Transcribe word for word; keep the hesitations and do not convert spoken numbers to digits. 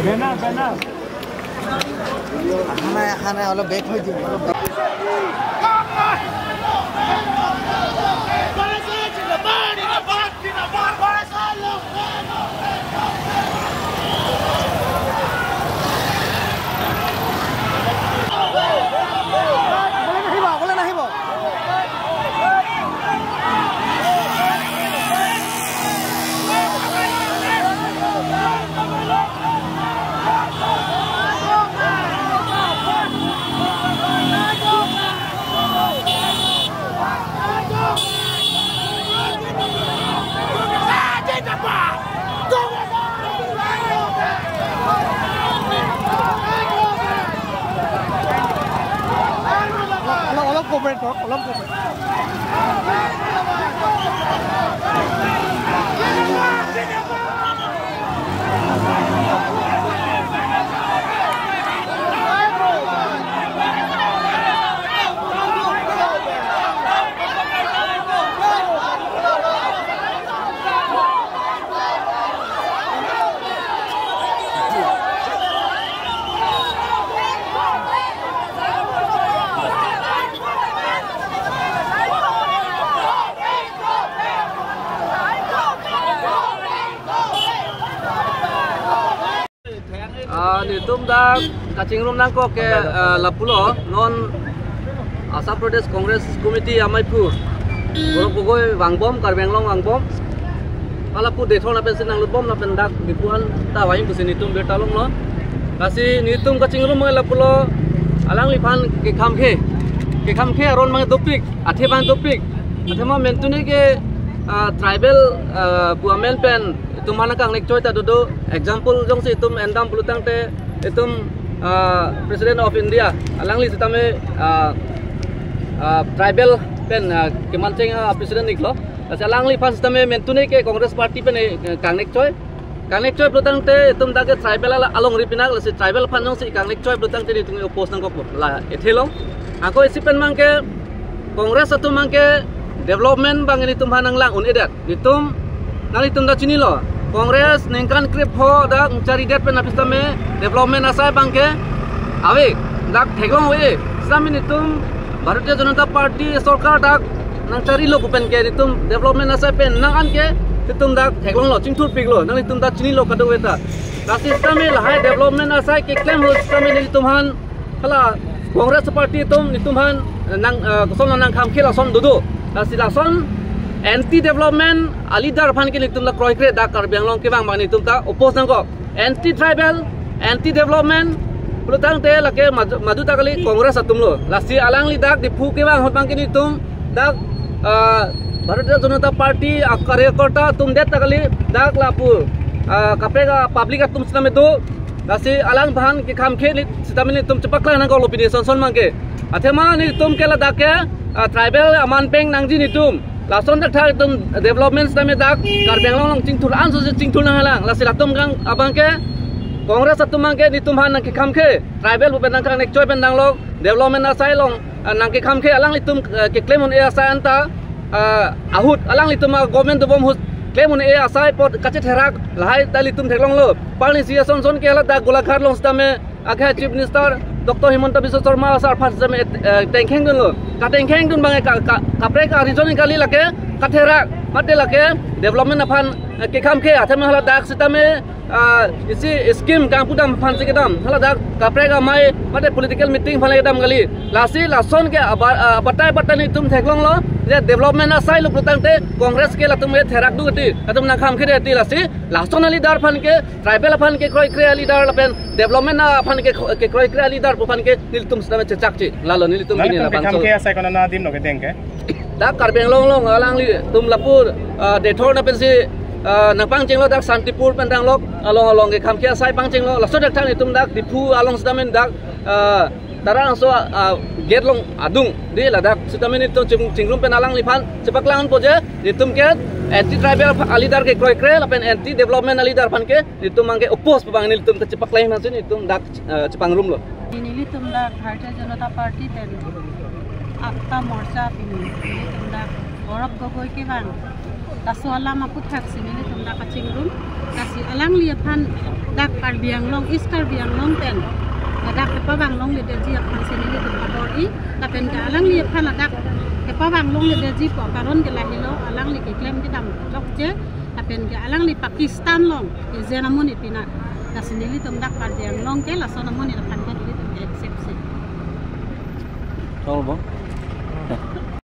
Banner, banner. এখানে, এখানে অলপ বেক হৈ দিম, অলপ বেক। অলপ, অলপ কভাৰ কৰক, অলপ cover. Ah, netum dak kachingrum nangkok ke, ah, lapulo non Assam Pradesh Congress Committee amei aphu Gaurav Gogoi vangbom, Karbi Anglong vangbom. Hala pu Dethor na pensi nanglutbom lapen dak Diphu an ta vangji pusi netum birta longlo. Lasi netum kachingrum amei lapulo, alangliphan kekhamkhe. Kekhamkhe aron abang dopik, athe abang dopik. Athema mentune ke, ah, tribal, ah, pu amen pen itum aphan kangnek choi ta dodo, example jongsi itum endam pulotangte itum, ah, President of India, alangli sitame, ah, ah, tribal pen, ah, kemancheng, ah, president iklo. Lasi alangliphan sitame mentune ke Congress Party pen, eh, kangnek choi. Kangnek choi pulotangte itum dak ke tribal ala alongri pinak, lasi tribal aphan jongsi kangnek choi pulotangte netum oppose nangkokpo, la ethe long. Ako isi pen abang ke Congress atum abang ke development abang netum aphan nanglang un-edet. Netum, nanglitum ta chinilo. Congress ningkan krepho dak nangcharidet pen aphi sitame development asai abang ke ave, dak theklong ave. Sitame netum Bharatiya Janata Party sorkar dak nangcharilo pu pen ke netum development asai pen nang-an ke netum dak theklonglo, chingthurpiklo, nanglitum ta chinilo kadokave ta. Lasi sitame lahai development asai keklem ahut sitame netum aphan hala Congress Party atum netum aphan nang, eh, koson nangkhamkhe lason dodo. Lasi lason anti development a-leader aphan ke netum la kroikre dak Karbi Anglong kevang abang netum ta oppose nangkok. Anti tribal, anti development pulotangte lake madu, madu ta kali Congress atumlo. Lasi alangli dak Diphu kevang ahut abang ke netum dak, ah, Bharatiya Janata Party a-karyakarta atum det ta kali dak lapu, ah, kaprek a-public atum sitame do. Lasi alangphan kekhamkhe sitame netum chepaklang nangkoklo pini son son abang ke. Athema netum ke ladak ke, ah, tribal aman pen nangji netum. Lason dak thak itum development sitame dak Karbi Anglong along chingthur anso si chingthur nanglang. Lasi latum kang abang ke Congress atum abang ke netum aphan nangkekhamkhe. Tribal pu pen nangkangnek choi pen nanglo, development asai along, ah, nangkekhamkhe alanglitum, ah, keklem un-e asai anta, ah, ahut alanglitum, ah, government dobom ahut klem un-e asai apot kachetherak lahai ta ilitum theklonglo. Parli si ason son ke ladak Golaghat along sitame akhe Chief Minister Doctor Himanta Biswa Sarma sar aphan sitame, eh, tengkheng dunlo. Katengkheng dun abang ke ka, ka, kaprek a-reason kali lake katherak mate lake development aphan, eh, kekhamkhe athema ladak sitame, ah, isi scheme kangpudam aphan si kedam, haladak kaprek amei mate political meeting aphan le kedam kali. Lasi lason ke aba, ah, batai batai netum theklonglo, je development asai lo pulotangte Congress ke latum ke therak do ti, latum nangkhamkhe ti. Lasi lason a-leader aphan ke, tribal aphan kekroikre a-leader lapen development aphan ke, kekroikre a-leader pu aphan ke nelitum sitame chechakche. Lalo nelitum bini nanglitum labangso kekhamkhe asai konat adim lo kedeng ke? Dak Karbi Anglong along alanglitum lapu, ah, Dethor na pensi, ah, nangpangchenglo, dak Santipur pen tanglo, along along kekhamkhe asai pangchenglo. Laso dak thang netum dak Diphu along sitame dak, ah, Taralangso, ah, gate along adung. Di ladak sitame netum ching, chingrum pen alangliphan chepaklang po je netum ke anti tribal a-leader kekroikre lapen anti development a-leader aphan ke netum abang ke oppose pu abang nelitum ta chepaklang aphan si netum dak, eh, chepangrumlo. Nelitum dak Bharatiya Janata Party pen akta morcha pini nelitum dak Gaurav Gogoi kevang Laso alam aputhaksi nelitum dak kachingrum. Lasi alangli aphan dak Karbi Anglong, East Karbi Anglong pen ladak kepavang longledetji aphansi nelitum kabor-i. Lapen ke alangli aphan ladak kepavang longledetji pu akaron ke lahelo, alangli keklem kedam chokche. Lapen ke alangli Pakistan along ejen amonit pinang. Lasi nelitum dak Karbi Anglong ke lason amonit aphan ke nelitum ke accept si. Tolbo.